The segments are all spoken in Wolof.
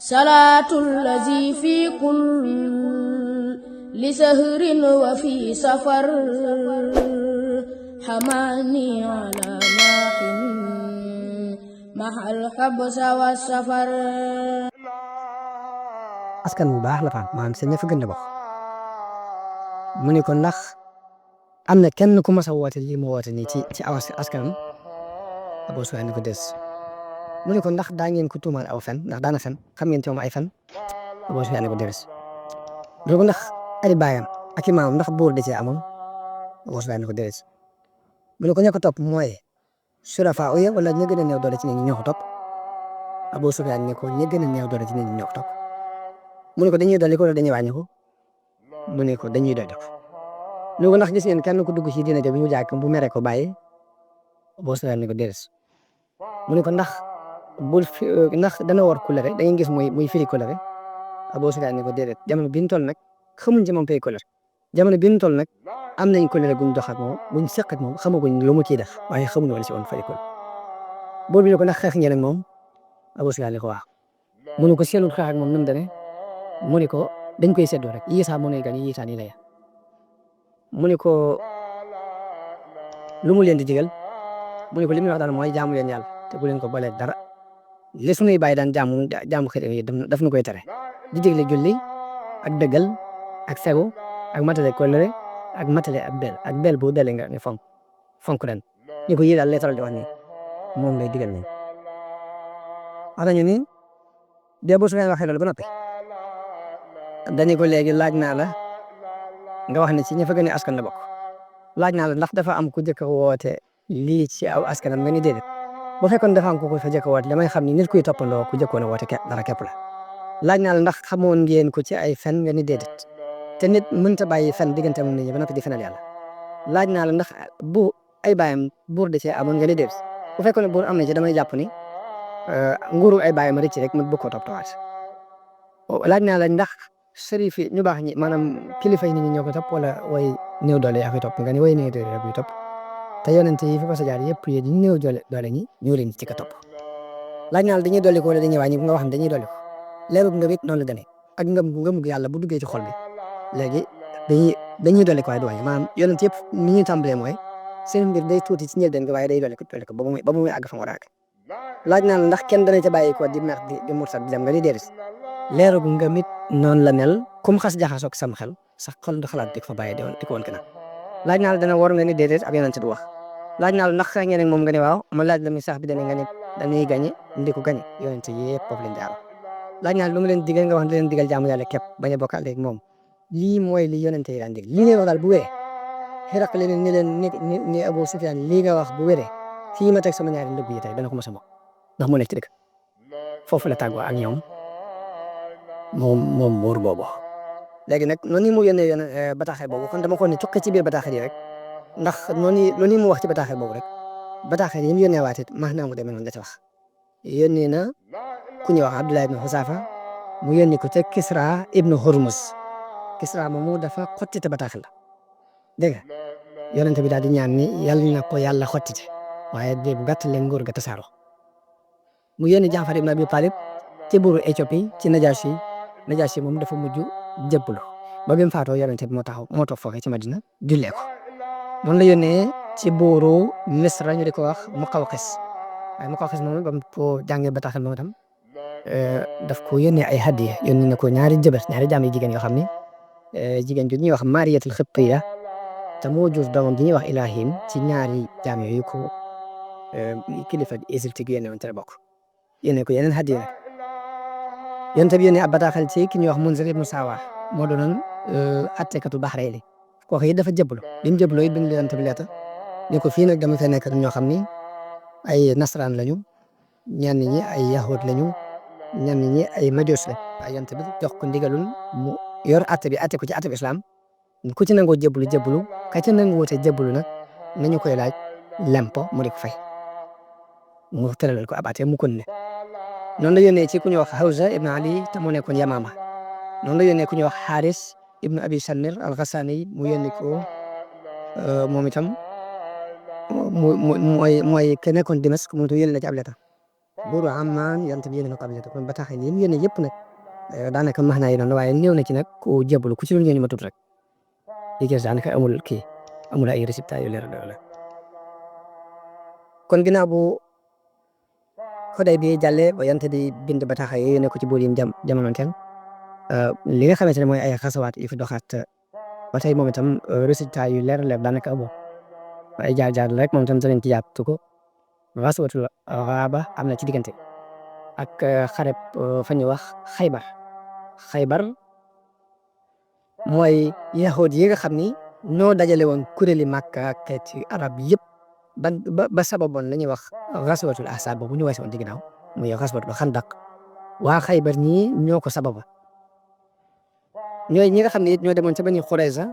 salaatul lazi fi kulli sahrin wa fi safar hamani ala maahin mahal habsa wa safar. askan bu baax la fa maanaam seen ña fa gën a bokk mu ne ko ndax am na kenn ku mas a woote lii mu woote nii ci askanam Abu Sufyaan ko des mu ne ko ndax daa ngeen ko tuumaal aw fen ndax daana fen xam ngeen ci moom ay fen Abu Sufyaan ko des mu ne ko ndax ay baayam ak i maamam ndax buur da cee amoon Abu Sufyaan ko des mu ne ko ña ko topp mooy surafaa uya wala ña gën a néew doole ci nit ñi ñoo ko topp Abu Sufyaan ne ko ña gën a néew doole ci nit ñi ñoo ko topp mu ne ko dañuy dolli ko wala dañuy wàññi ko mu ne ko dañuy dolli ko lu ko ndax gis ngeen kenn ku dugg ci diina ja bi mu jàkk bu mere ko bàyyi Abu Sufyaan ne ko déedéet mu ne ko ndax ndax dana war kulere da ngeen gis muy firi kulere Abu Sufyaan ne ko déedéet jamono bi ñu toll nag xamuñ ci moom tey kulere jamono bi ñu toll nag am nañ kulere guñ dox ak moom buñ seq ak moom xamaguñ lu mu ciy def waaye xamuñ wala ci woon firi kulere buur bi ne ko ndax xeex ngeen ak moom Abu Sufyaan ne ko waaw mu ne ko seelul xeex ak moom nu mu demee mu ne ko dañ koy seddoo rek Yisaa moo nay gañ Yisaa nii la ya mu ne ko lu mu leen di digal mu ne ko li muy wax daal mooy jaamu leen yàlla te bu leen ko boolee dara li sunuy bàyyi daan jaamu xëy yi daf nu koy tere di digle julli ak dëggal ak fegu ak matale kóllëre ak matale ak bel bu dele nga ne fonk leen ñu ko yii daal lay taral di wax nii moom lay digal nii wax nañu ni dee Abu Sufyaan waxee loolu ba noppi dañu ko léegi laaj naa la nga wax ne ci ña fa gën a askan la bokk laaj naa la ndax dafa am ku jëkk a woote lii ci aw askanam nga ni déedéet bu fekkoon dafa am ku ko fa jëkk a woote damay xam ni nit kuy toppandoo ku jëkkoon a woote dara képp la laaj naa la ndax xamoon ngeen ko ci ay fen nga ni déedéet te nit mënta bàyyi fen diggante moom nit ñi ba noppi di fenal yàlla laaj naa la ndax bu ay baayam buur da cee amoon nga ni déedéet bu fekkoon ne buur am na ci damay jàpp ni nguuru ay baayam rëcc rek mu bëgg koo toppatoo laaj naa la ndax sërif yi ñu baax ñi maanaam kilifa yi nit ñi ñoo ko topp wala way néew doole yaa koy topp nga ni way néew doole yaa koy topp te yonent yi fi ko sa jaar yëpp yi di néew doole ñi ñoo leen ci ka topp laaj naa la dañuy dolli ko wala dañuy wàññi nga wax ne dañuy dolli ko leeru ngëm it noonu la demee ak ngëm yàlla bu duggee ci xol bi léegi dañuy dolli ko waaye du wàññi maanaam yonent yëpp ni ñuy tàmbalee mooy seen mbir day tuuti ci njëlbeen gi waaye day dolli ko ba muy àgg fa mu war a àgg laaj naa la ndax kenn dana ca bàyyi ko di mer di mursat di dem nga ni déedéet leeru ngëm it noonu la mel kum xas jaxasoo ak sam xel sax xol du xalaat di ko fa bàyyi di ko woon kanam laaj naa la dana war nga ni déedéet ak yonent du wax laaj naa la ndax xeex ngeen ak moom nga ne waaw ma laaj la mi sax bi dana nga ne dañuy gañe ndi ko gañe yonent yëpp foofu leen di am laaj naa la lu mu leen digal nga wax leen digal jaamu yàlla képp bañ a bokkaale ak moom lii mooy li yonent yi daan dig li ngeen wax daal bu wéree xiraq leen ni leen ni Abu Sufyaan lii nga wax bu wéree fii ma teg sama ñaari ndëgg yi tey dana ko mos a mokk ndax mu nekk ci dëkk foofu la tàggoo ak ñoom moom buur boobu léegi nag noonu mu yónnee bataaxel boobu kon dama ko ne cuqi ci biir bataaxel yi rek ndax noonu mu wax ci bataaxel boobu rek bataaxel yi mu yónnee waat it maanaam mu demee noonu la ci wax yónnee na ku ñuy wax Abdullah ibn Xusaafa mu yónni ko ca Kisra ibnu Hurmuz Kisra moomu dafa xottite bataaxel la dégg nga yonent bi daal di ñaan ni yàlla na ko yàlla xottite waaye de bu gàtt leen nguur ga tasaaroo mu yónni Jaafar ibn Abi Talib ci buuru Éthiopie ci Najaasi moom dafa mujj jébbalu ba bi mu faatoo yonent bi moo toog foofu ci Madina jullee ko noonu la yónnee ci buuru Misra ñu di ko wax Muqawqis waaye Muqawqis moom ba mu ko jàngee bataaxal moom itam daf ko yónnee ay hadiya yónnee na ko ñaari jaam yi jigéen yoo xam ne jigéen ju ñuy wax Mariyatul Xibtiya te moo jur doomam ji ñuy wax Ilahim ci ñaari jaam yooyu ko kilifa Égypte gi yónnee woon te la bokk yónnee ko yeneen hadiya nag yonent bi yónnee ab bataaxal ci ki ñuy wax Munzir ibnu Sawa moo doonoon attekatu Baxrayni kooku it dafa jébbalu bi mu jébbaloo it bind yonent bi leeta ni ko fii nag dama fee nekk ñoo xam ni ay nasaraan lañu ñenn ñi ay yahud lañu ñenn ñi ay majuus lañ waaye yonent bi jox ko ndigalul mu yor atte ko ci atte bi islam ku ci nangoo jébbalu ka ci nangoo wute jébbalu nag nañu koy laaj lempo mu di ko fay mu tëralal ko ab atte mu kon ne noonu la yónnee ci ku ñuy wax Hawza ibn Ali te mu nekkoon Yamaama noonu la yónnee ku ñuy wax Xaaris ibn Abi Sannir al-Ghassani mu yónni ko moom itam mooy ke nekkoon Dimask moom itam yónnee na ci ab leetar buuru Ammaan yonent bi yónnee na ko ab lettre kon bataaxal yi mu yónnee yëpp nag daanaka max naa yi noonu waaye néew na ci nag ku jébbalu ku ci doon yónni ma tut rek yi gis daanaka amul ay résultats yu leer la kon ginnaaw bu Xuday bi jàllee ba yonent bi bind bataaxal yi yónnee ko ci buur yi jamonoonteel li nga xamante ne mooy ay xasawaat yu fi doxaat ba tey moom itam résultats yu leer daanaka amul ay jaar-jaar rek moom itam danañ ci jàpp ko Ghazwatul Ghaaba am na ci diggante ak xareb fa ñuy wax Xaybar mooy yahud yi nga xam ni ñoo dajale woon kuréeli Makka ak ci arab yëpp ba sababoon la ñuy wax Ghazwatul Ahzab boobu ñu weesu woon ci ginnaaw muy Ghazwatul Xandaq waa Xaybar ñii ñoo ko sababa ñooy ñi nga xam ne it ñoo demoon ca Bani Qurayza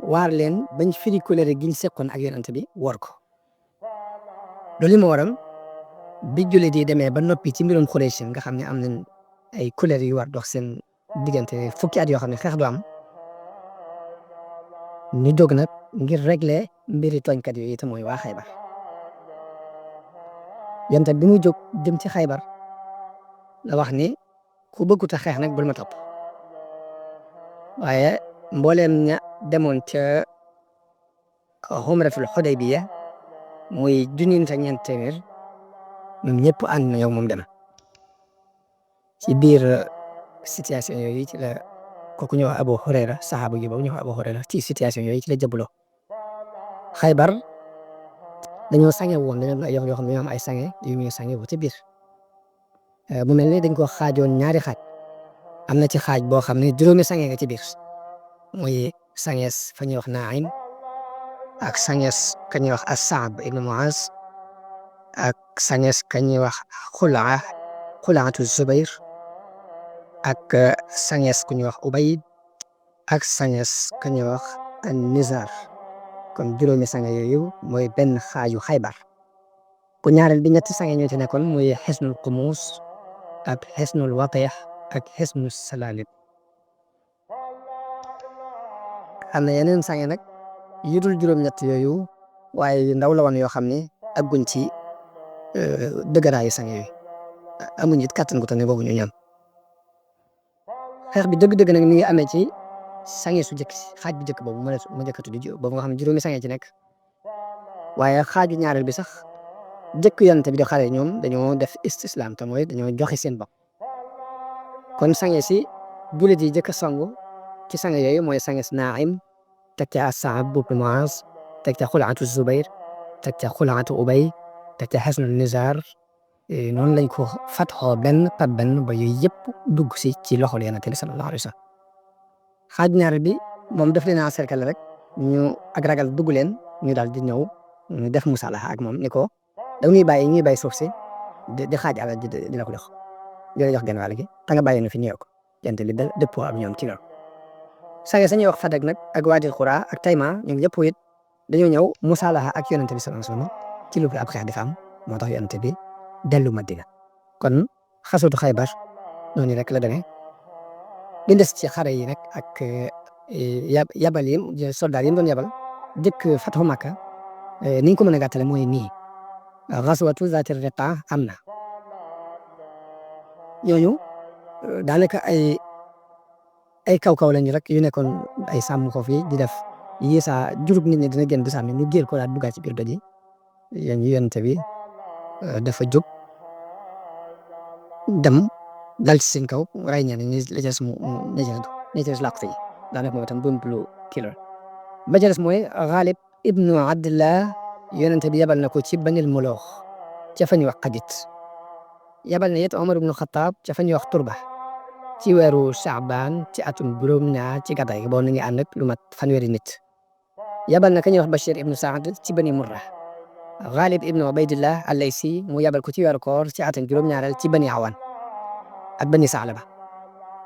waar leen bañ firi kóllëre giñ seqoon ak yonent bi war ko loolu moo waral bi jullit yi demee ba noppi ci mbirum Quraysh nga xam ne am nañ ay kóllëre yu war dox seen diggante fukki at yoo xam ne xeex du am ñu jóg nag ngir régler mbiri tooñkat yooyu itam mooy waa Xaybar yonent bi mu jóg jëm ci Xaybar la wax ni ku bëggut a xeex nag bul ma topp waaye mbooleem ña demoon ca Umratul Xudaybiya muy junni nit ak ñeent téeméer ñoom ñëpp ànd na yow moom dem ci biir situation yooyu ci la kooku ñëw Abu Hurayra saxaaba yi boobu ñëw Abu Hurayra ci situation yooyu ci la jëbuloo Xaybar dañoo sange woon dañoo ay yoo xam ne ñoo am ay sange yu ñuy sange bu ci biir bu mel ni dañ ko xaajoon ñaari xaaj am na ci xaaj boo xam ne juróomi sange nga ci biir muy sangees fa ñuy wax Naim ak sangees ka ñuy wax As-Saab ibn Muaz ak sangees ka ñuy wax Xulaatu Zubayr ak sangees ku ñuy wax Ubayd ak sangees ka ñuy wax An-Nizar kon juróomi sange yooyu mooy benn xaaju Xaybar ku ñaareel bi ñetti sange ñoo ci nekkoon muy Xisnul Qumus ak Xisnul Watih ak Xisnul Salalib am na yeneen sange nag yu dul juróom-ñett yooyu waaye ndaw la woon yoo xam ne agguñ ci dëgëraayu sange yooyu amuñ it kàttan gu tane boobu ñu ñam xeex bi dëgg-dëgg nag mi ngi amee ci sange su njëkk si xaaj bi njëkk boobu ma njëkk a tudd boobu nga xam ne juróomi sange ci nekk waaye xaaju ñaareel bi sax jëkk yonent bi di xare ñoom dañoo def istislam te mooy dañoo joxe seen bopp kon sange si jullit yi jëkk a songu ci sange yooyu mooy sanges Naim teg ca As-Saab ibn Muaz teg ca Xulaatu Zubayr teg ca Xulaatu Ubay teg ca Xisnul Nizar noonu lañ ko fatxoo benn par benn ba yooyu yëpp dugg si ci loxol Yonent bi sallallahu alayhi wa sallam xaaj ñaar bi moom daf leen a cercle rek ñu ak ragal dugg leen ñu daal di ñëw ñu def musalaha ak moom ni ko da ñuy bàyyi suuf si di xaaj alal di la ko jox di la jox genn wàll gi te nga bàyyi nu fi ñëw ko Yonent bi dëppoo ak ñoom ci loolu sange sañuy wax Fadak nag ak Waadil Quraa ak Tayma ñoom ñëpp it dañoo ñëw musalaha ak Yonent bi sallallahu alayhi wa sallam ci lu ab xeex di fa am moo tax Yonent bi dellu Madina kon xasatu Xaybar noonu rek la demee li des ci xare yi nag ak yabal yi soldat yi mu doon yabal dëkk Fathu Makka ni ñu ko mën a gàttale mooy nii Ghazwatu Zaati Riqa am na ñooñu daanaka ay kaw-kaw lañu rek yu nekkoon ay sàmm ko fi di def yi saa jurug nit ñi dina génn di sàmmi ñu géer ko daal duggaat ci biir doj yi Yonent bi dafa jóg dem dal ci seen kaw ray ñenn ñi la ca des mu ña ca des làqu yi daanaka moom itam bëmplu kilo ba ca des mooy Ghalib ibnu Abdillah Yonent bi yabal na ko ci Banil Muloox ca fa ñuy wax Qadit yabal na it Omar ibnu Xataab ca fa ñuy wax Turba ci weeru Saabaan ci atum juróom-ñaar ci gàddaay gi boo na ngi ànd ak lu mat fanweeri nit yabal na ka ñuy wax Bashir ibnu Saad ci Bani Murra Ghalib ibnu Ubaydillah al-Laysi mu yabal ko ci weeru koor ci atum juróom-ñaareel ci Bani Awan ak Bani Saalaba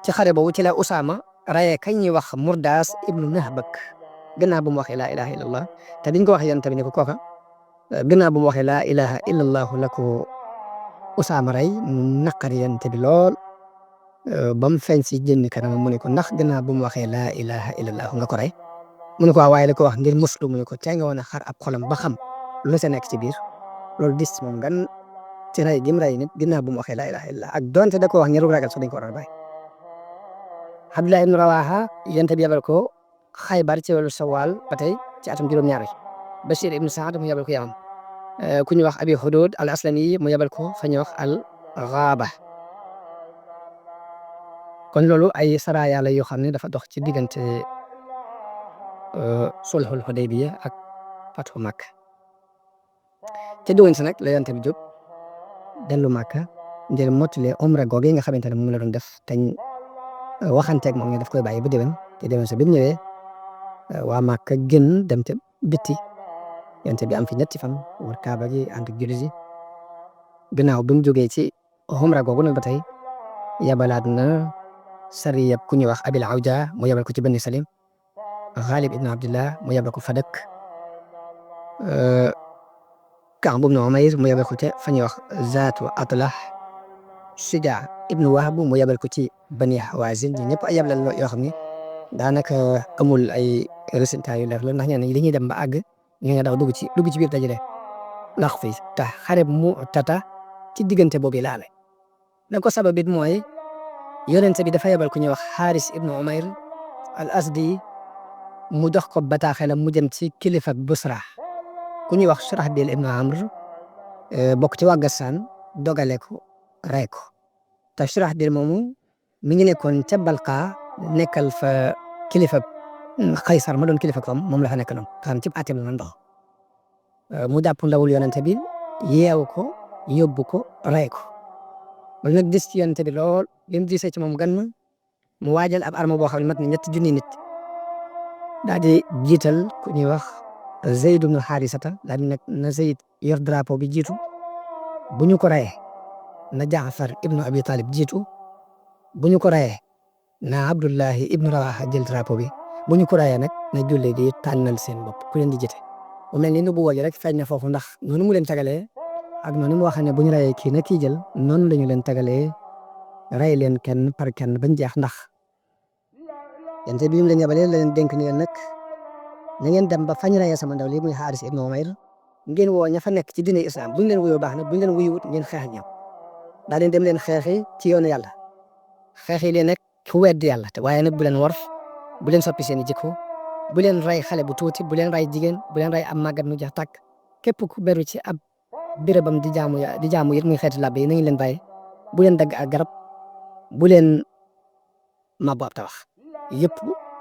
ci xare boobu ci la Usaama rayee kañ ñuy wax Murdaas ibnu Nahbak gannaaw bu mu waxee laa ilaha illallah te biñ ko waxee Yonent bi ne ko kooka gannaaw bu mu waxee laa ilaha illallah la ko Usaama rey mu naqari Yonent bi lool ba mu feeñ si jënn kanam mu ne ko ndax gannaaw bu mu waxee laa ilaha illallah nga ko rey mu ne ko waaye la ko wax ngir muslu mu ne ko tey nga woon a xar ab xolam ba xam lu sa nekk ci biir loolu dis moom gan ci rey gi mu rey nit ginnaaw bu mu waxee laa ilaaha illa ak donte da ko wax ñaru ragal sax dañ ko war a bàyyi. Abdullah ibn Rawaha yonent bi yabal ko Xaybar ci wàllu Sawaal ba tey ci atum juróom-ñaar Bashir ibn Saad mu yabal ko Yaman ku ñu wax Abi Hudud al Aslami mu yabal ko fa ñu wax al Ghaaba kon loolu ay saraaya la yoo xam ne dafa dox ci diggante sulhul Hudaybiya ak Fathu Makka ca diggante nag la yonent bi jóg dellu Makka ngir mottali umra googu nga xamante ne moom la doon def te waxanteeg moom ñu daf koy bàyyi ba déwén te déwén sa bi mu ñëwee waa Makka gën dem te bitti yonent bi am fi ñetti fan wër Kaaba gi ànd ak jullit yi gannaaw bi mu jógee ci umra googu nag ba tey yabalaat na sariyab ku ñuy wax Abil Awja mu yabal ko ci Bani Salim Ghalib ibn Abdillah mu yabal ko Fadak Kaab ibn Umayr mu yabal ko ca fa ñuy wax Zaatu Atlah Shujaa ibn Wahb mu yabal ko ci Bani Hawazin ñi ñëpp ay yablal yoo xam ne daanaka amul ay résultats yu leer la ndax ñenn ñi dañuy dem ba àgg ñu ngi daw dugg ci biir dajale ndax fii tax xare mu tata ci diggante boobu laale la ko sabab it mooy yonent bi dafa yabal ku ñuy wax Haris ibn Umayr al Asdi mu dox ko bataaxelam mu jëm ci kilifa Busra ku ñuy wax Surahbil ibn Amr bokk ci waa Gassaan dogale ko rey ko te Surahbil moomu mi ngi nekkoon ca Balqa nekkal fa kilifa Qaysar ma doon kilifa kom moom la fa nekk noonu xam ci atem la ndox mu jàpp ndawul yonent bi yeewu ko yóbbu ko rey ko loolu nag dis ci yonent bi lool li mu gisee ci moom gan mu waajal ab arme boo xam ne mat na 3 junni nit daal di jiital ku ñuy wax Zayd ibn Harisata daal di nag na Zayd yor drapeau bi jiitu bu ñu ko reyee na Jaafar ibnu Abi Talib jiitu bu ñu ko reyee na Abdullahi ibnu Rawaha jël drapeau bi bu ñu ko reyee nag na julli di tànnal seen bopp ku leen di jiite mu mel ni nu bu wooji rek feeñ na foofu ndax noonu mu leen tagalee ak noonu mu wax ne bu ñu reyee kii na kii jël noonu la ñu leen tagalee rey leen kenn par kenn bañ jeex ndax yonent bi mu leen yabalee la leen dénk ni leen nag na ngeen dem ba fañ reyee sama ndaw lii muy Haris ibnu Umayr ngeen woo ña fa nekk ci diine islam bu ñu leen wuyoo baax na bu ñu leen wuyuwut ngeen xeex ak ñoom daa leen dem leen xeexi ci yoonu yàlla xeexi leen nag ku weddi yàlla te waaye nag bu leen war bu leen soppi seen i jikko bu leen rey xale bu tuuti bu leen rey jigéen bu leen rey am màggat mu jeex tàkk képp ku beru ci ab bérébam di jaamu it muy xeeti labbe yi nañu leen bàyyi bu leen dagg ak garab bu leen mabbu ab tabax yëpp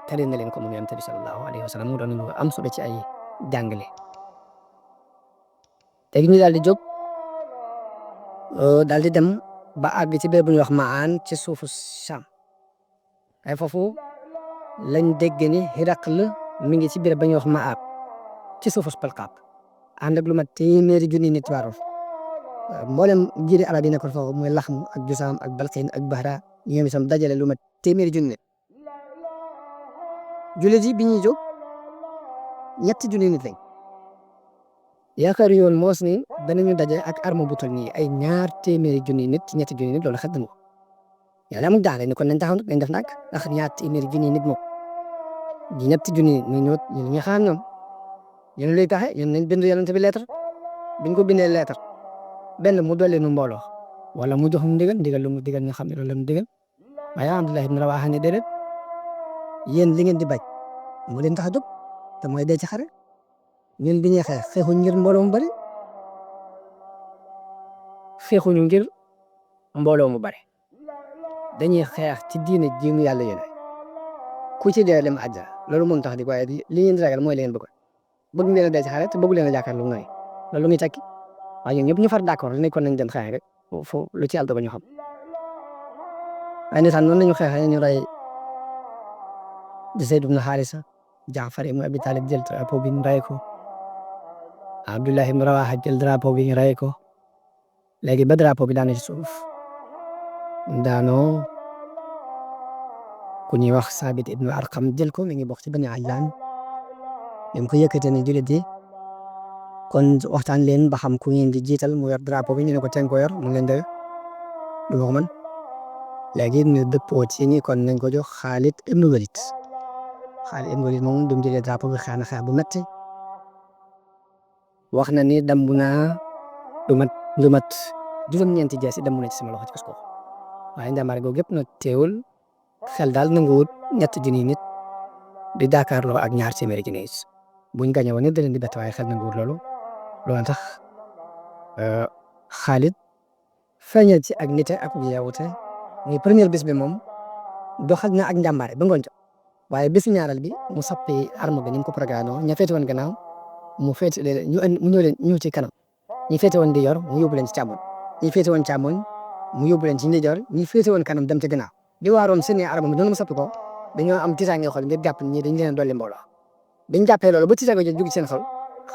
tere na leen ko mu yonent bi sallallahu alayhi wa sallam mu doon lu am solo ci ay jàngale léegi ñu daal di jóg daal di dem ba àgg ci béréb bu ñuy wax Maan ci suufu Sham ay foofu lañ dégg ni Hiraql mi ngi ci béréb ba ñuy wax Maab ci suufu Balqaab ànd ak lu mat 100 junni nit waaroon mboolem jiiri arab yi nekkoon foofu muy Laxm ak Jusaam ak Balqin ak Bahra ñoom itam dajale lu mat 100 junni jullit yi bi ñuy jóg 3 junni nit lañ yaakaar yoon moos ni danañu daje ak arme bu toll nii ay 200 junni nit 3 junni nit loolu xet nañu ko yàlla amul daale ni kon nañ taxaw nag nañ def nag ndax 200 junni nit moom di 3 junni ñu xaar ñoom ñu ne luy taxe ñun nañ bind yonent bi lettre biñ ko bindee lettre benn mu dolli nu mbooloo wala mu jox ñu ndigal lu mu digal ñu xam ne loolu la mu digal waaye Abdullah ibn Rawaha ne déedéet yéen li ngeen di bañ mu leen tax a jóg te mooy dee ci xare ñun bi ñuy xeex xeexuñ ngir mbooloo mu bari xeexuñu ngir mbooloo mu bari dañuy xeex ci diine ji ñu yàlla yéene ku ci dee dem àjjana loolu moom tax di waaye li ngeen di ragal mooy li ngeen bëgg leen a dee ci xare te bëgg leen a jàkkaarloo nooy loolu muy tekki waaye ñun ñëpp ñu far d'accord ne kon nañ dem xeex rek foofu lu ci yàlla ba ñu xam waaye ndeysaan noonu la ñu xeexee ñu rey Zayd ibn Haarisa Jaafar ibn Abi Talib jël drapeau bi ñu rey ko Abdullah ibn Rawaha jël drapeau bi ñu rey ko léegi ba drapeau bi daanu ci suuf daanoo ku ñuy wax Saabit ibn Arqam jël ko mi ngi bokk ci Bani Ajlaan ñu ko yëkkatee ne jullit yi kon waxtaan leen ba xam ku ngeen di jiital mu yor drapeau bi ñu ne ko ten ko yor mu leen de du ko mën léegi ñu dëppoo ci ni kon nañ ko jox Xaalid ibn Walid Xaalid ibn Walid moom bi mu jëlee drapeau bi xeex na xeex bu metti wax na ni dambu naa lu mat juróom-ñeenti jaasi dem na ci sama loxo ci kasko waaye njàmbaar googu yëpp nag teewul xel daal nanguwut ñett junniy nit di daakaarloo ak ñaar téeméeri junni nit buñ gañe woon nit da leen di bett waaye xel nanguwut loolu tax Xaalid feeñal ci ak nite ak yeewute muy première bis bi moom doxal na ak njàmbaare ba ngoon jot waaye bisu ñaareel bi mu soppi arme bi ni mu ko programme ña féete woon gannaaw mu ñëw ci kanam ñi féete woon di yor mu yóbbu leen ci càmmoñ ñi féete woon càmmoñ mu yóbbu leen ci ndijoor ñi féete woon kanam dem ci gannaaw bi waaroon seen arme bi noonu mu soppi ko dañoo am tiitaange xol ngir jàpp ñi dañ leen dolli mbooloo biñ jàppee loolu ba tiitaange jooju dugg seen xol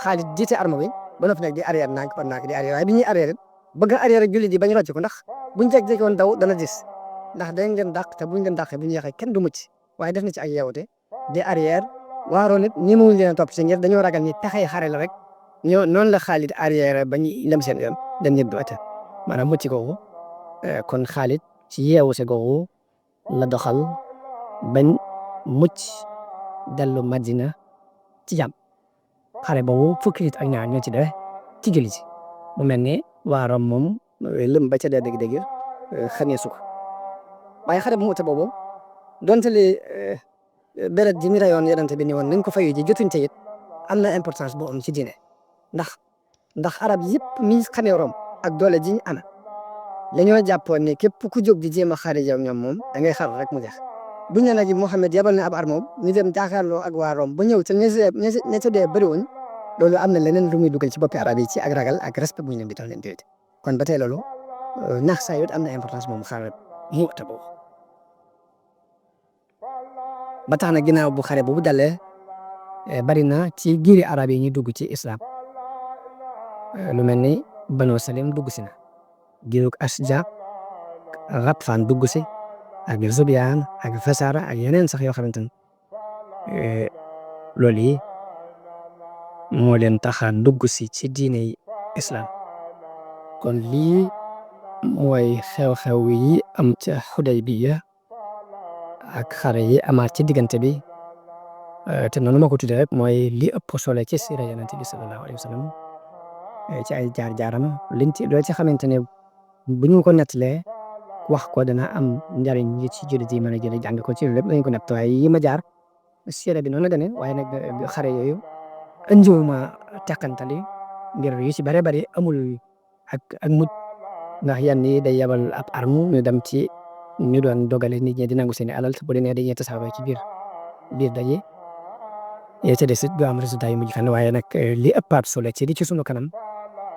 Xaalid jiite arme bi ba noppi nag di arrière nànk par nànk di arrière waaye bi ñuy arrière bëgg a arrière jullit yi bañ rocc ko ndax buñ jékki-jékki woon daw dana gis ndax dañ leen dàq te buñ leen dàqee bu ñu yeexee kenn du mucc waaye def na ci ak yeewute di arrière waaroon it ñi mu leen topp si ngir dañoo ragal ni taxay xare la rek ñoo noonu la Xaalid arrière ba ñu lem seen yoon dem ñëpp doota maanaam mucc googu kon Xaalid ci yeewu se googu la doxal bañ mucc dellu Madina ci jàmm xare boobu fukki nit ak ñaar ñoo ci dee ci jullit yi mu mel ni waaroon moom lëm ba ca dee dëgg-dëgg xamee su ko waaye xare bu mu wute boobu donte li béret ji mi rayoon yonent bi ni woon nañ ko fayu ji jotuñ te it am na importance bu am ci diine ndax arab yëpp mi xamee Rom ak doole ji ñu am dañoo jàppoon ne képp ku jóg di jéem a xare jaw ñoom moom da ngay xar rek mu jeex buñ ne nag Muhammad yabal na ab armoom ñu dem jàkkaarloo ak waa Rom ba ñëw te ña ca dee bëri woon loolu am na leneen lu muy dugal ci boppi arab yi ci ak ragal ak respect bu ñu leen di tax leen di kon ba tey loolu nax saa yot am na importance moom xare mu wute boobu ba tax na ginnaaw bu xare boobu dalee bari na ci giiri arab yi ñuy dugg ci islam lu mel ni Banu Salim dugg si na giirug Asja Ghatfaan dugg si ak Zubyaan ak Fasara ak yeneen sax yoo xamante ne loolu yi moo leen taxa dugg si ci diine islam kon lii mooy xew-xew yi am ca Xudaybiya ak xare yi amaat ci diggante bi te noonu ma ko tuddee rek mooy li ëpp solo ci siira Yonent bi sallallahu alayhi wa sallam ci ay jaar-jaaram liñ ci loo ci xamante ne bu ñu ko nettalee wax ko dana am njariñ yi ci jullit yi mën a jëlee jàng ko ci lépp lañ ko nett waaye yi ma jaar siira bi noonu la demee waaye nag xare yooyu andiwuma teqantali ngir yu ci bare bari amul ak mujj ndax yan yi day yabal ab arme ñu dem ci ñu doon dogale nit ñi di nangu seen alal bu dee dañuy tasaaroo ci biir daje yee ca des it du am résultat yu mujj fenn waaye nag li ëppaat solo ci di ci sunu kanam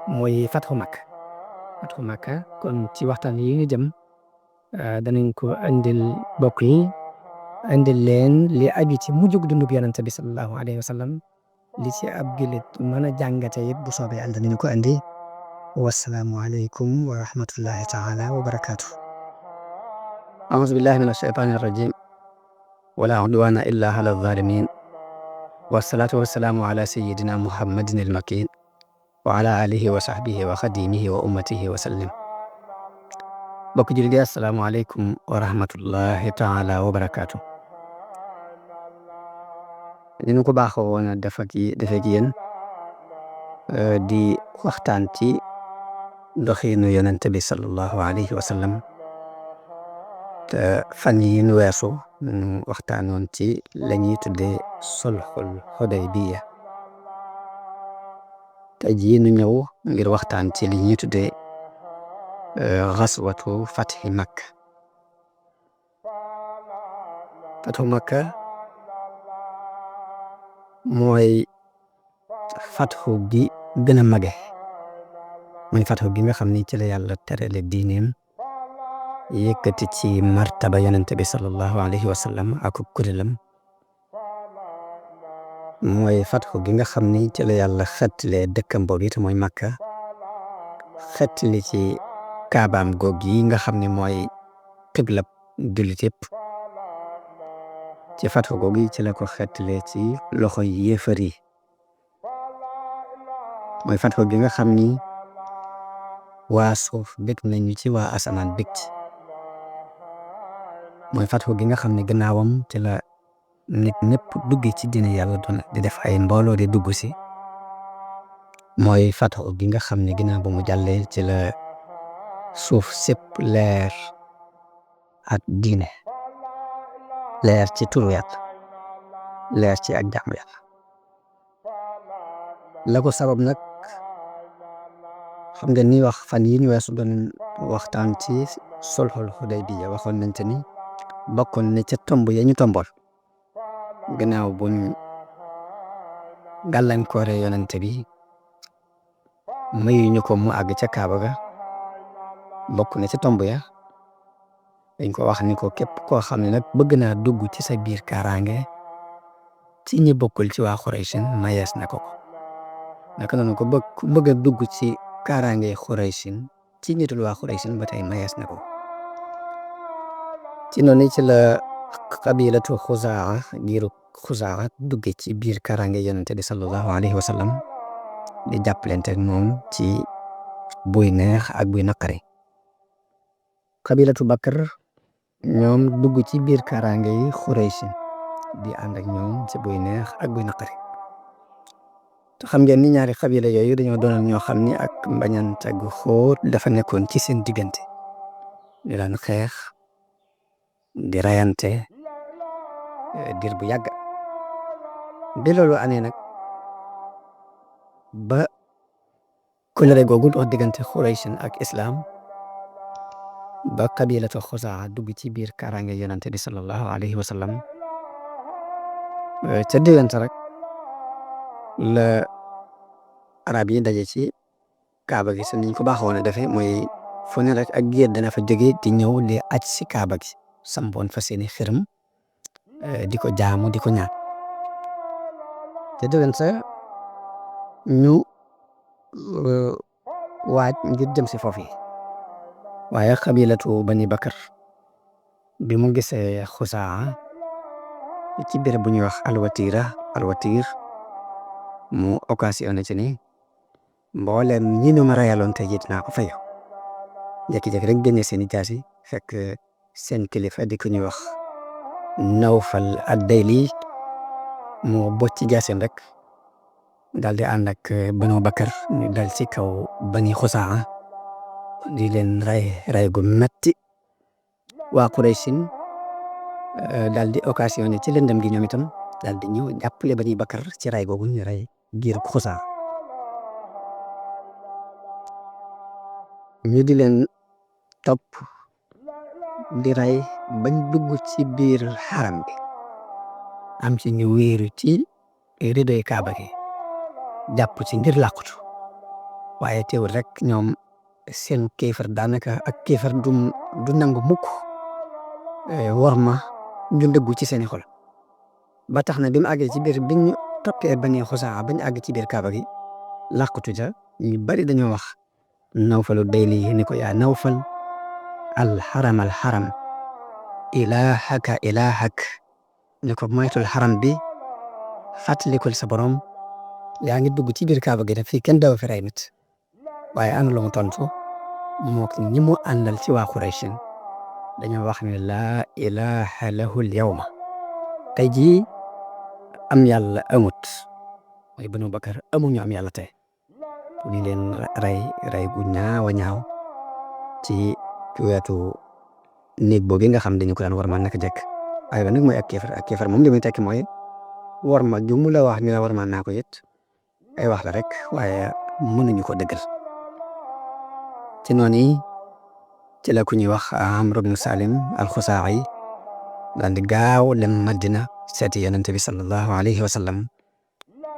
mooy Fathu Makka kon ci waxtaan yi ñu jëm danañ ko andil bokk yi andil leen li aju ci mujjug dundub Yonent bi sallallahu alayhi wa sallam li ci ab jullit mën a jàngate it bu soobee Yàlla danañ ko andi wassalaamu aleykum wa rahmatullahi taala wa barakaatu. A'uuzu billahi mina shaytaani rajiim wala udwaana illaa ala zaalimiin wassalaatu wassalaamu ala sayyidina Muhammadin al-makiin wa ala alihi wa sahbihi wa xadimihi wa ummatihi wa sallim. Bokk jullit yi assalaamu aleykum wa rahmatullahi taala wa barakaatu. Ni ñu ko baaxoo woon a def ak yéen di waxtaan ci doxiinu Yonent bi sallallahu alayhi wa sallam te fan yi ñu weesu ñu waxtaanoon ci la ñuy tuddee sulhul Hudaybiya te ji ñu ñëw ngir waxtaan ci li ñuy tuddee xaswatu Fathi Makka. Fathu Makka mooy fathu gi gën a mage mooy fathu gi nga xam ni ci la Yàlla terale diineem yëkkati ci martaba Yonent bi sallallahu alayhi wa sallam ak kuréelam mooy fathu gi nga xam ni ci la Yàlla xettalee dëkkam boobu it mooy Makka xettali ci kaabaam goog yi nga xam ne mooy qiblab jullit yëpp ci fathu goog yi ci la ko xettalee ci loxo yéefar yi mooy fathu gi nga xam ni waa suuf bég nañu ci waa asamaan bég ci mooy fathu gi nga xam ne gannaawam ci la nit ñëpp duggee ci diine Yàlla doon di def ay mbooloo di dugg si mooy fathu gi nga xam ne ginnaaw ba mu jàllee ci la suuf sépp leer ak diine, leer ci turu Yàlla, leer ci ak jaamu Yàlla. la ko sabab nag xam nga ni wax fan yi ñu weesu doon waxtaan ci sulhul Hudaybiya waxoon nañ te ni bokkoon ne ca tomb ya ñu tomboon gannaaw buñ gàllankoore yonente bi mayuñu ko mu àgg ca Kaaba ga, bokk na ca tomb ya dañ ko wax ni ko képp koo xam ne nag bëgg naa dugg ci sa biir kaaraange ci ñi bokkul ci waa Xuraysin mayees na ko naka noonu ko bëgg a dugg ci kaaraange Xuraysin ci ñitul waa Xuraysin ba tey mayees na ko. ci noonu ci la qabilatu Xuzaa giiru Xuzaa dugge ci biir kaaraange yonente bi sallallahu alayhi wa sallam di jàppalante ak moom ci buy neex ak buy naqari. qabilatu Bakr ñoom dugg ci biir kaaraange yi Xuraysin di ànd ak ñoom ci buy neex ak buy naqari. te xam ngeen ni ñaari xabila yooyu dañoo doonal ñoo xam ni ak mbañante gu xóot dafa nekkoon ci seen diggante di daan xeex di rayante dir bu yàgg. bi loolu amee nag ba kóllëre googu dox diggante Xuraysin ak Islam ba qabilatu Xuzaa dugg ci biir kaaraange yonente bi sallallahu alayhi wa sallam ca diggante rek la arab yi daje ci Kaaba gi niñ ko baaxoon a defee mooy fu ne rek ak géer dana fa jóge di ñëw di aj si Kaaba gi sampoon fa seeni xërëm di ko jaamu di ko ñaan. te diggante ñu waaj ngir jëm si foofu yi waaye qabilatu Bani Bakr bi mu gisee Xuzaa ci béréb bu ñuy wax alwatir mu occasionné ci ni mbooleem ñi nu ma rayaloon tey jii dinaa ko fayu. jékki-jékki rek génne seen i jaasi fekk seen kilifa di ko ñuy wax Nawfal ad-Dayli mu bocc ci jaasim rek daal di ànd ak Banu Bakr ñu dal ci kaw Bani Xuzaa di leen ray gu metti. waa Quraysin daal di occasionné ci lëndëm gi ñoom itam daal di ñëw jàppale Bani Bakr ci ray googu ñu ray giir Xuzaa. ñu di leen topp di ray bañ dugg ci biir xaram bi am ci ñu wéeru ci ridoy Kaaba gi jàpp ci ngir làqutu waaye teewul rek ñoom seen kéefar daanaka ak kéefar du nangu mukk war ma ñu dëggu ci seeni xol ba tax na bi mu àggee ci biir bi ñu toppee Bani Xuzaa bañ àgg ci biir Kaaba gi làqutu ja ñu bari dañoo wax Nawfalu Dayli ni ko yaa Nawfal alxaram ilaahak ni ko moytul xaram bi fàttalikul sa borom yaa ngi dugg ci biir Kaaba gi def fii kenn daw fi rey nit waaye ana lu mu tontu moo ñi mu àndal ci waa Quraysin dañoo wax ne laa ilaha lahu l-yawma tey jii am yàlla amut mooy Banu Bakr amuñu am yàlla tey ñu leen ray gu ñaaw a ñaaw ci wetu néeg boobu nga xam dañu ko daan war ma naka jekk waaye nag mooy ak kéefar moom li muy tekki mooy war ma ju mu la wax ni la war ma naa ko it ay wax la rek waaye mënuñu ko dëggal. ci noonu ci la ku ñuy wax Amr ibn Salim al-Xuzaa'i daan di gaaw dem Madina seeti yonente bi sallallahu alayhi wa sallam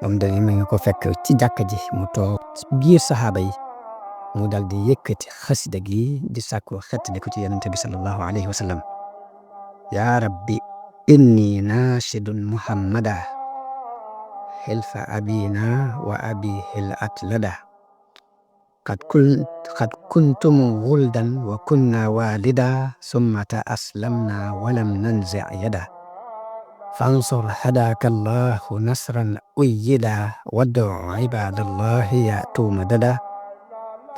moom dañu ma ngi ko fekk ci jàkka ji mu toog biir saxaaba yi mu dal di yëkkati xasida gi di sàkku xett di ko ci yonente bi sallallahu alayhi wa sallam yaa rabbi inni naashidun muhammada xilfa abina wa abihil atlada qad kuntum guldan wa kunna walida summa aslamna walam nanzi yada fansur hadaka allahu nasran uyyida wad'u ibadallahi ya'tu madada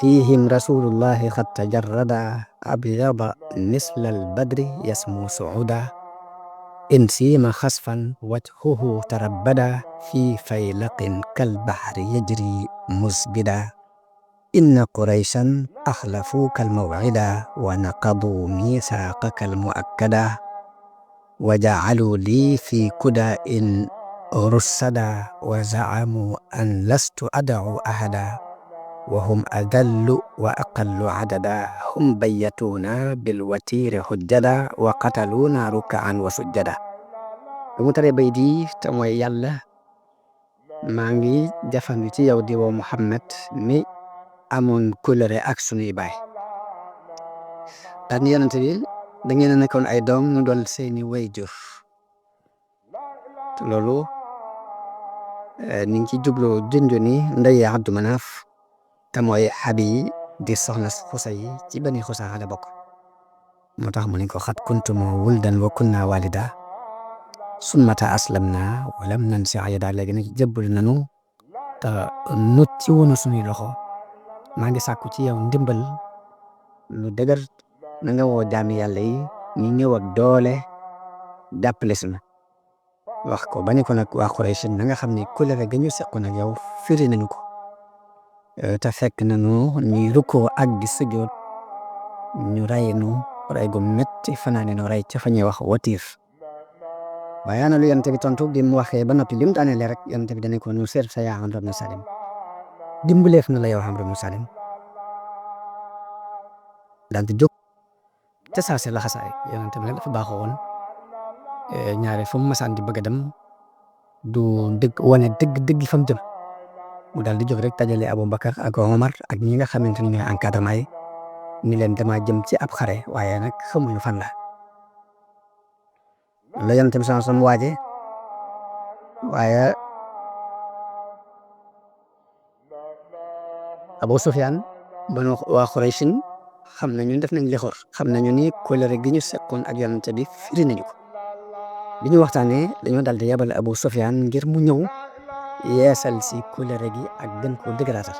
fihim rasulullahi qad tajarrada abyada misla albadri yasmu su'uda in sima khasfan wajhuhu tarabbada fi faylaqin kalbahri yajri musbida inna qurayshan axlafuuka almawcida wa naqaduu miisaaqaka almuakkada wa jacaluu lii fi kudaa'in russada wa zacamuu an lastu ad'u ahada wa hum adallu wa aqallu cadada hum bayyatuuna bilwatiiri hujjada wa qataluuna rukkaan wa sujjada. bu mu taree bay di te mooy yàlla maa ngi jafandu ci yow di woo Muhammad mi amoon kóllëre ak sunuy baay daan yonente bi da ngeen a nekkoon ay doom nu doon seeni wayjur te loolu ni ngi ci jublu junju ni ndey Abdu Manaaf te mooy Habi di soxna Xusay ci Bani Xuzaa la bokk moo tax mu ne ko xat kuntum wuldan wa kunna walida summata aslamna walam nansi ayada léegi nag jëbbal nanu te nut ci woonu sunuy loxo maa ngi sàkku ci yow ndimbal lu dëgër na nga woo jaami yàlla yi ñu ñëw ak doole jàppale si ma wax ko ba ne ko nag waa Quraysh na nga xam ne kóllëre ga ñu seqoon ak yow firi nañu ko te fekk nañu ñuy rukkoo ak di sujjoot ñu rey nu rey gu metti fanaane nu rey ca fa ñuy wax Watiir waaye ana lu yonent bi tontu bi mu waxee ba noppi li mu daanelee rek yonent bi dane ko nu seet sa yaa Amru bnu Salim dimbaleef na la yow Amru bnu Salim daal di jóg te saa si laxasaay yonent bi nag dafa baaxoo woon ñaare fa mu masaan di bëgg a dem du dëgg wane dëgg fa mu jëm mu daal di jóg rek tajale Abubakar ak Omar ak ñi nga xamante ni ñooy encadrement yi ni leen dama jëm ci ab xare waaye nag xamuñu fan la yonent bi sama waaje waaye Abu Sufyaan banu waa Qurayshin xam nañu def nañ lixoor xam nañu ni kóllëre gi ñu seqoon ak yonent bi firi nañu ko bi ñu waxtaanee dañoo daal di yabal Abu Sufyaan ngir mu ñëw yeesal si kóllëre gi ak gën koo dëgëraatal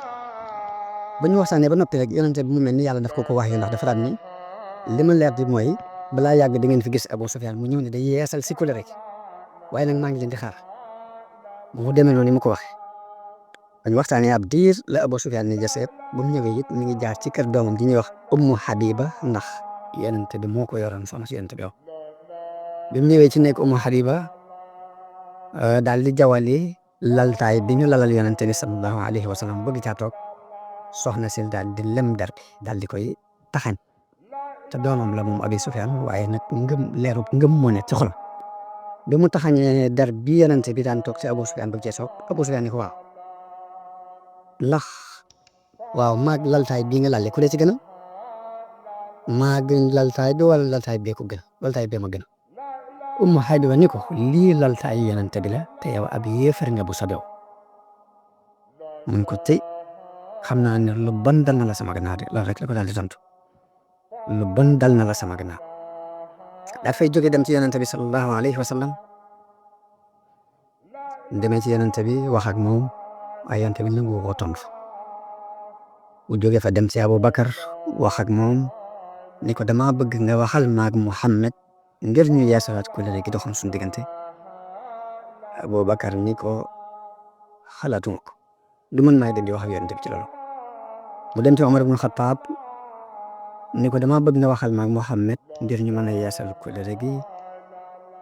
ba ñu waxtaanee ba noppi rek yonent bi mu mel ni yàlla daf ko wax yu ndax dafa daan ni li ma leer di mooy balaa yàgg di ngeen fi gis Abu Sufyaan mu ñëw ne day yeesal si kóllëre gi waaye nag maa ngi leen di xaar mu demee noonu ni mu ko waxee ba ñu waxtaanee ab diir la Abu Sufyaan ni jaseet bu mu ñëwee it mi ngi jaar ci kër doomam di ñuy wax Ummu Habiba ndax yonent bi moo ko yoroon soxna si yonent bi bi mu ñëwee ci nekk Ummu Habiba daal di jawali laltaay bi ñu lalal yonent bi sallallahu alayhi wa sallam bëgg caa toog soxna si daal di lem der bi daal di koy taxañ te doomam la moom Abi Sufyaan waaye nag leeru ngëm moo ne ci xol bi mu taxañee der bi yonent bi daan toog ci Abu Sufyaan bëgg cee soog Abu Sufyaan ni ko waaw ndax maag laltaay bii nga lalle ku dee ci gën a maag laltaay bi wala laltaay bee ko gën laltaay bee ma gën Ummu Habiba ni ko lii laltaay yonent bi la te yow ab yéefar nga bu sabew mun ko tey xam naa ne lu bon dal na la sama gannaaw de loolu rek la ko daal di tontu lu bon dal na la sama gannaaw dafay jóge dem ci yonent bi sallallahu alayhi wa sallam demee ci yonent bi wax ak moom waaye yonent bi nangu ko tontu bu jóge fa dem ci Abubakar wax ak moom ni ko dama bëgg nga waxal maag Muhammad ngir ñu yeesalaat kóllëre gi doxoon suñu diggante Abubakar ni ko xalaatuma ko du man maay dem di wax ak yonent bi ci loolu mu dem ci Omar ibn Khattab ni ko dama bëgg nga waxal maag Muhammad ngir ñu mën a yeesal kóllëre gi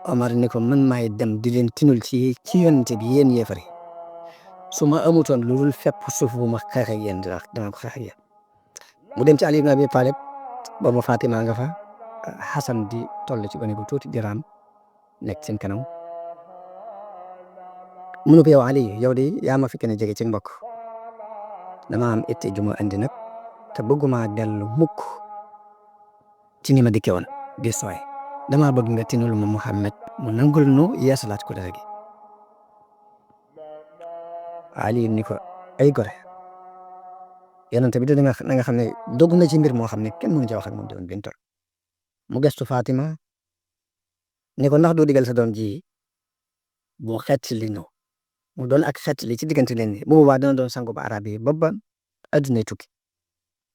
Omar ni ko man maay dem di leen tinul ci yonent bi yéen yéefar yi su ma amutoon lu dul fépp suuf bu ma xeex ak yéen dama ko xeex ak yéen mu dem ci Ali ibn Abi Talib boobu Fatima nga fa Xasan di toll ci gone bu tuuti di raam nekk seen kanam mu ne ko yow Ali yow de yaa ma fi gën a jege ci mbokk dama am itte ju ma andi nag te bëgguma dellu mukk ci ni ma dikkee woon di sooy dama bëgg nga tinul ma Muhammad mu nangul nu yeesalaat kóllëre gi Ali ni ko ay gore yonent bi na nga xam ne dogg na ci mbir moo xam ne kenn mënu ci wax ak moom doon bintor mu gestu Fatima ni ko ndax doo digal sa doom ji bu xeet li ñëw mu doon ak xeet li ci diggante leen ni bu boobaa dana doon sangu ba arab yi ba addunay tukki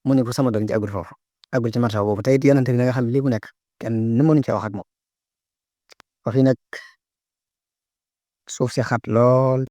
mu ne ko sama doom ji agul foofu agul ci martaba boobu tey it yonent bi na nga xam ne lii bu nekk kenn mënu ci wax ak moom wax yi nag suuf si xat lool